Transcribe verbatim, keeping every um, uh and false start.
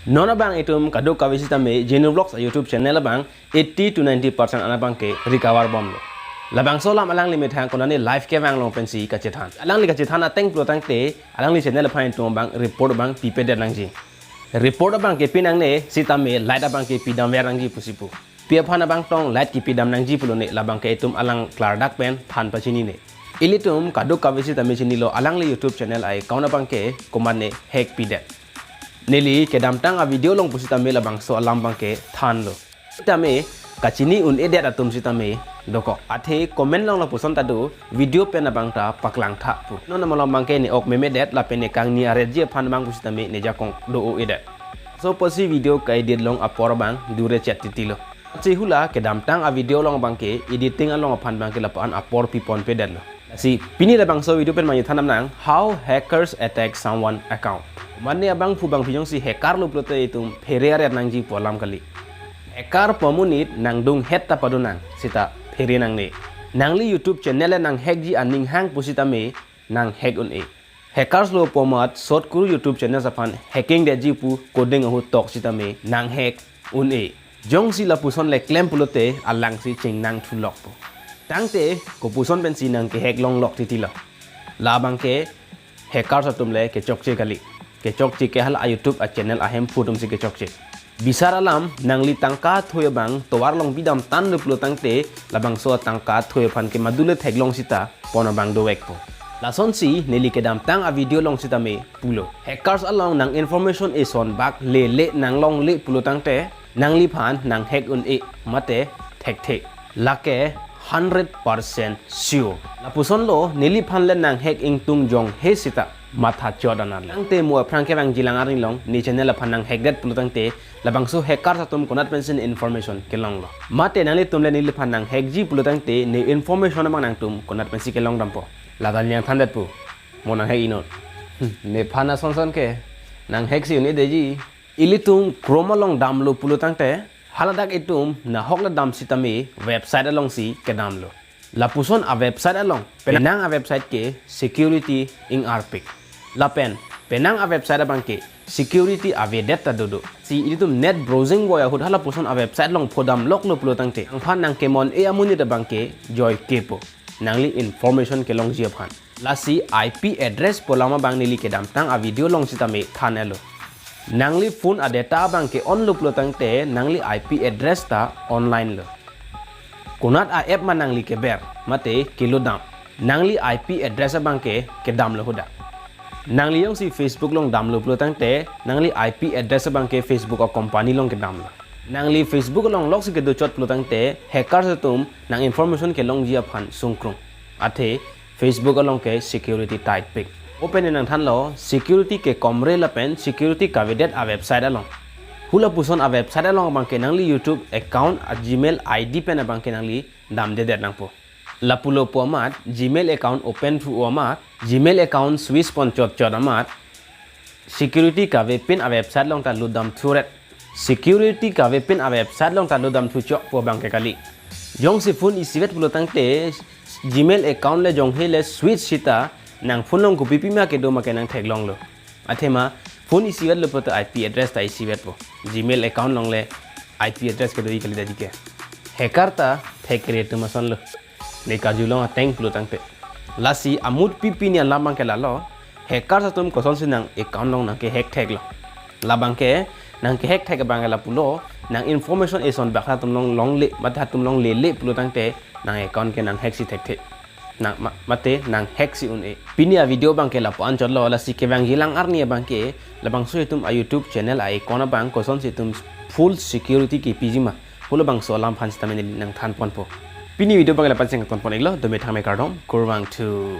Non abang itum kadokave sitame Genu Vlogs a YouTube channel abang eighty to ninety percent an abangke recover bomlo. Labangso alam alangli methang konane live kevang along pensi kachethan. Alangli kachethan ateng pulo tangte alangli channel aphan itum abang report abang pipedet nangji. Report abangke pinangne sitame light abangke pidamver nangji pusi pu. Pi aphan abang tong light kipidam nangji pulone labangke itum alang klardak pen than pachinine. Ilitum kadokave sitame chinilo alangli YouTube channel a account abangke komatne hack pidet. Neli kedamtang a video along pusitame labangso alam abangke thanlo. Sitame kachini un-edet atum sitame dokok. Athe comment along lapuson ta do, video pen abang ta paklangtha pu. Non amalom abangke ne ok memedet lapen ne kangni aretji aphan abang pusitame ne jakong do-o-edet. So pusi video ka-edit along apor abang dure chet titilo. Si hula kedamtang a video along abangke editing along aphan abangke lapu-an apor piponpedetlo. Si pini labangso video pen mane than damnang, how hackers attack someone account. Mane abangphu bangphi jongsi hackar lo pulote itum phere aret nangji pu alam kali. Hackar pu amonit nangdung het ta padonang sita phere nangne. Nangli YouTube channel le nang hackji aning hang pusitame nang hack un-e. Hackers lo pu amat sot kuru YouTube channels aphan hacking detji pu coding ahut tok sitame nang hack un-e. Jongsi lapuson le klem pulote alangsi chingnang thulokpo. Tangte kopuson pensi nang kehack longlok titilo. Labangke hackers atum le kechokche kali. Kechokche ke hala a YouTube a channel ahemphu atumsi kechokche. Bisar alam, nangli tangka thoi abang tovar along bidam tanlo pulo tangte labangso tangka thoi aphan ke madule theklong sita pon abang dovekpo. Lasonsi neli kedamtang a video along sitame pulo. Hackers along nang information eson bak lele nang longle pulo tangte nangliphan nang hack un-e mate thekthe. Lake hundred percent sure. Lapusonlo neliphan le nang hack ingtung jong he sita matha chot anarlo. Tangte mo aphrang kevangji alang arni along ne channel aphan nang hackdet pulo tangte labangso hackers atum konat pensi ne information kelonglo. Mate nanglitum le neliphan nang hackji pulo tangte ne information abang nangtum konat pensi kelong dampo. Ladak yang thandet pu. Mo nang hack inon. Hmm, nephan asonson ke nang hack si un-edetji. Ilitum Chrome along damlo pulo tangte haladak itum nahok le dam sitame website alongsi kedamlo. Lapuson a website along penang a website ke security ingarpik. Lapen penang a website abangke security avedet ta dodo. Si ilitum net browsing boy ahut halapuson a website along phodamloklo pulo tangte nangphan nang kemon-e amonit abangke joy kepo. Nangli information kelongji aphan. Lasi I P address pu alam abang neli kedamtang a video along sitame than-etlo. Nangli phone a data abangke onlo pulo tangte nangli I P address ta online lo. Konat a app ma nangli keber mate kelodam, nangli I P address abangke kedamlo hadak. Nangli jongsi Facebook along damlo pulo tangte nangli I P address abangke Facebook a company along kedamlo. Nangli Facebook along loksi kedochot pulo tangte hackers atum nang information kelongji aphan sungkrung. Athe Facebook along ke security tight pik. Open nang thanlo security kekomre lapen security kavedet a website along. Hulapuson a website along abangke nangli YouTube account a Gmail I D pen abangke nangli damdedet nangpo. Lapulo pu amat Gmail account open thu amat, Gmail account switch pon chot chot amat, security kavepin a website along ta lutdam thuret. Security kavepin a website along ta lutdam thuchok pu abangke kali. Jongsi phone isivet pulo tangte Gmail account le jong he le switch sita nang phone along kopipi ma kedo ma ke nang theklonglo. Athema phone isivetlo pulote I P address ta isivetpo. Gmail account along le I P address kedo-i kali daji ke. Hacker ta thekre atum asonlo. Ne karjulong ateng pulo tangte. Lasi amut pipi ni alam abangke lalo. Hackers atum kosonsi nang account along nang kehack theklo. Labangke nang kehack thek abangke lapulo. Nang information eson bak hatum along longle, mate hatum along lele pulo tangte nang account ke nang hack si thekthe. Nang ma-, mate nang hack si un-e. Pini a video abangke lapu-an chotlo, lasi kevangji alang arni abangke labangso itum a YouTube channel a account abang kosonsi itum full security kepiji ma. Halabangso alam aphan sitame neli nang thanponpo. Pini video abangke lapu-an si nang thanpon-iklo, dome thangme kardom, kurvangthu.